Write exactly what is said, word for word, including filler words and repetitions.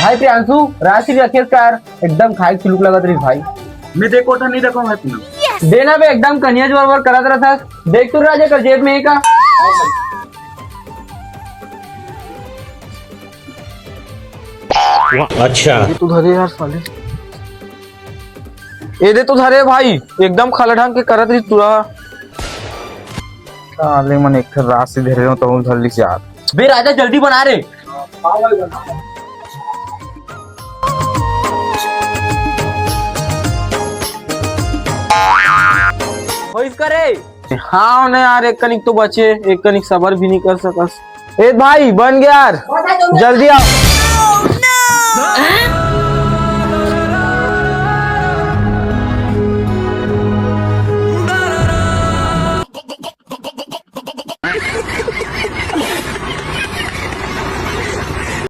भाई प्रियांशु, राशि रखेस का यार, एकदम खाए के सुलूक लगत रहिस भाई। मैं दे कोठा नहीं रखूं भाई पूनम। देना बे, एकदम कनियज वर वर करत रहत हस। देख तो राजा कर जेब में हे का। अच्छा। ये तो धरे यार साले। ए दे तो धरे भाई, एकदम खाला ढंग के करत रहिस तू हा। साले मन एक ठन राशि धरे हो तो धर लिस यार। बे राजा जल्दी बना रे। होइस करे। हाँ ने यार, एक कनिक तो बचे, एक कनिक सबर भी नहीं कर सकस। ए भाई बन गया यार, जल्दी आओ।